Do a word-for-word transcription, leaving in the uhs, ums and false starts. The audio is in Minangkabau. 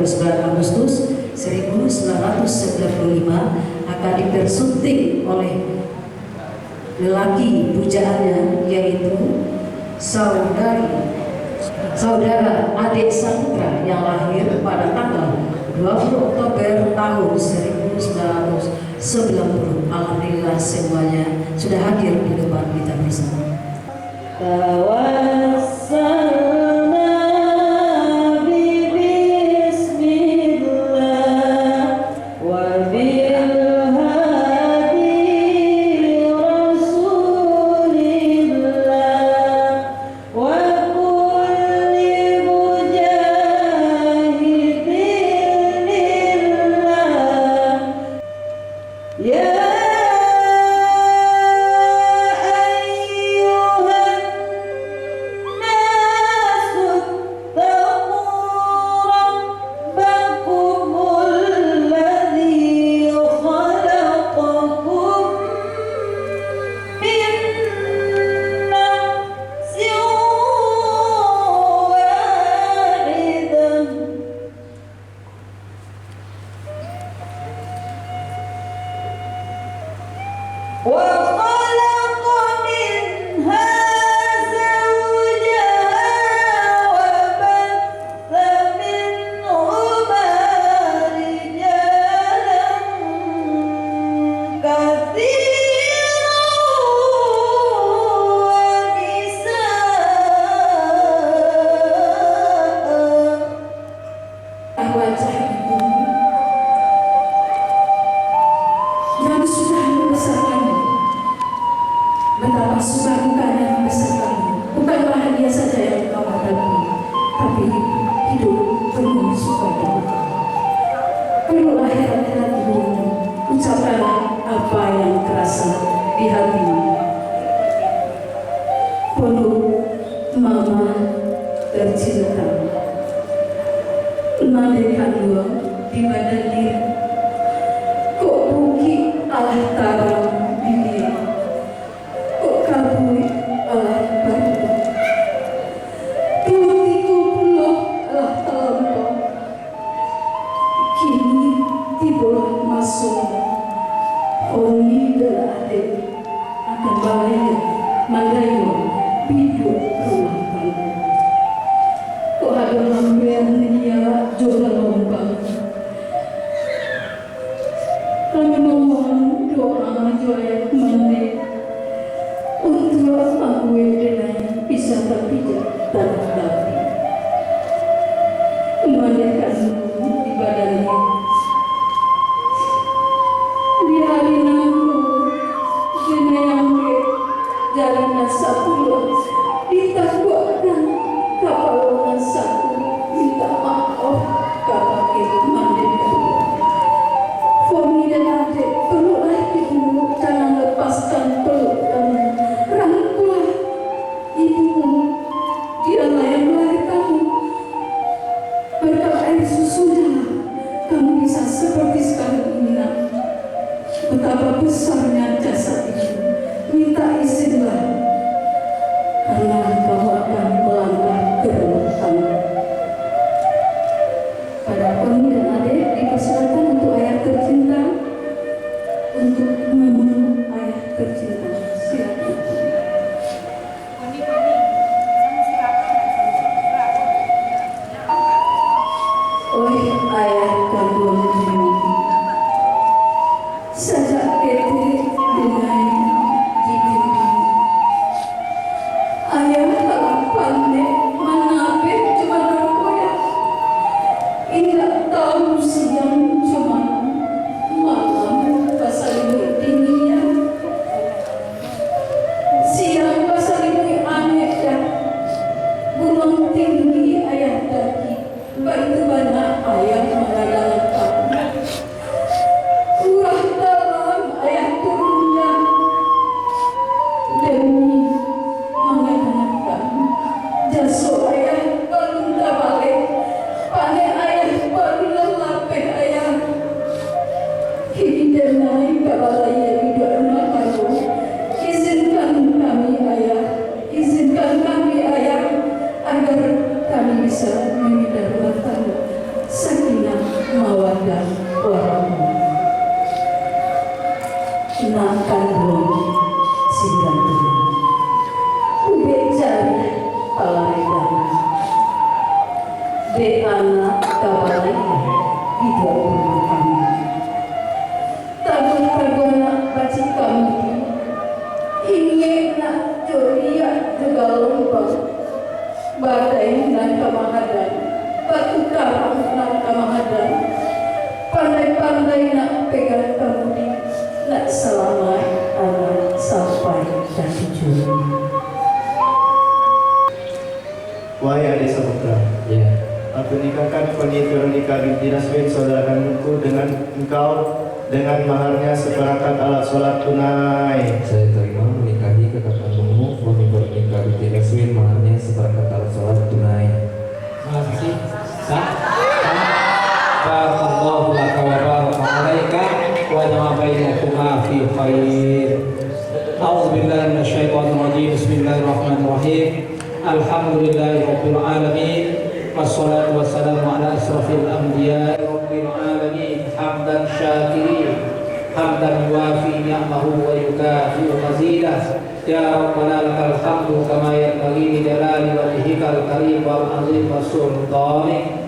sembilan Agustus seribu sembilan ratus sembilan puluh lima akan dipersunting oleh lelaki pujaannya, yaitu saudari, saudara Adek Saputra yang lahir pada tanggal dua puluh Oktober tahun seribu sembilan ratus sembilan puluh. Alhamdulillah, semuanya sudah hadir di depan kita bersama. Tawassalna bi bismillah wa bil hadi rasulillah wa kulli mujahidin lillah. Ya ayyuhan nasu ittaqu rabbakumul ladzi khalaqakum min nafsin wahidah وخلق منها زوجها وبث منهما رجالا كثيرا ونساء. Wajah ibu yang sudah membesarkanmu, betapa susah dukanya membesarkanmu. Bukan bahagia saja yang engkau hadapi, tapi hidup penuh suka dan duka. Peluklah erat-erat ibumu, ucapkanlah apa yang terasa di hatimu. Peluk mama tercinta. Nan dek kanduang di badan diri. Kok bukik alah taram diliek. Kok kabuik alah baduo. Duo tigo puluah alah talampau. Kini tibolah masonyo, Umi jo Adek akan balayia mandayo biduak rumah tanggo. Kok ado lampiang liak jo galombang. Kami mamohon doa jo aia mandi. Untuak ambo denai bisa tapijak tanah lapeh. Mandi kanduang di badan. Di hari nan ko, denai angkek jari nan sapuluah, ditakuakkan kapalo nan satu, mintak maoh ka bakeh mandi kanduang. Umi jo Adek, peluklah ibu, jangan lepaskan peluk kami. Rangkulah ibu, dialah yang melahirkanmu. Berkat air susunya, kamu bisa seperti sekarang ini, Nak. Betapa besarnya jasa ibu. Minta izinlah, karena kamu akan melangkah ke rumah tangga. Pada Umi dan Adek, dipersilakan untuk ayah tercinta untuk memeluk ayah tercinta. Silakan. Oih ayah kanduang Umi, sajak ketek denai di diri. Ayah alah pandai manabeh jo manampuah. Indak tahu siang jo malam, malam basalimuik dingin. Siang basalimuik angek, Yah. Gunuang tinggi ayah daki, baitu bana ayah mangadangakan. Lurah dalam ayah turun, Yah, demi mangadangakan jaso ayah balun tabaleh, panek ayah balun lalapeh ayah. Kini denai ka balayia iduik rumah tanggo. Izinkan kami, Ayah, izinkan kami, Ayah, agar kami bisa mangidar rumah tanggo. Sakinah. Tabalai di duo rumah kami. Taguah-taguah nak bacika mudi, ingek nak jo riak jo galombang. Badai nan ka mahadan, batu karang nan ka mahadan. Pandai-pandai nak pegang kamudi, nak salamaik anak sampai ka tujuan. Wahai adik saputra, ya. Aku nikahkan Koni Veronica binti Naswin, saudara kandungku, dengan engkau, dengan maharnya seperangkat alat sholat tunai. Saya terima menikahi kakak kandungmu, Koni Veronica binti Naswin, maharnya seperangkat alat sholat tunai. Makasih. Sah? Sah? Barakallahu laka wa baraka alaika wa jama'a bainakuma fi khair. A'udzu billahi minasyaitonir rajim. Bismillahirrahmanirrahim. Alhamdulillahi rabbil alamin. Wassalatu wassalamu ala asyrafil anbiya'i rabbil alamin. Hamdan syakirin. Hamdan yuwafi ni'amahu wa yukafi'u mazidah. Ya Rabbana lakal hamdu kama yanbaghi li jalali wajhikal karim wal azim wa sultanik.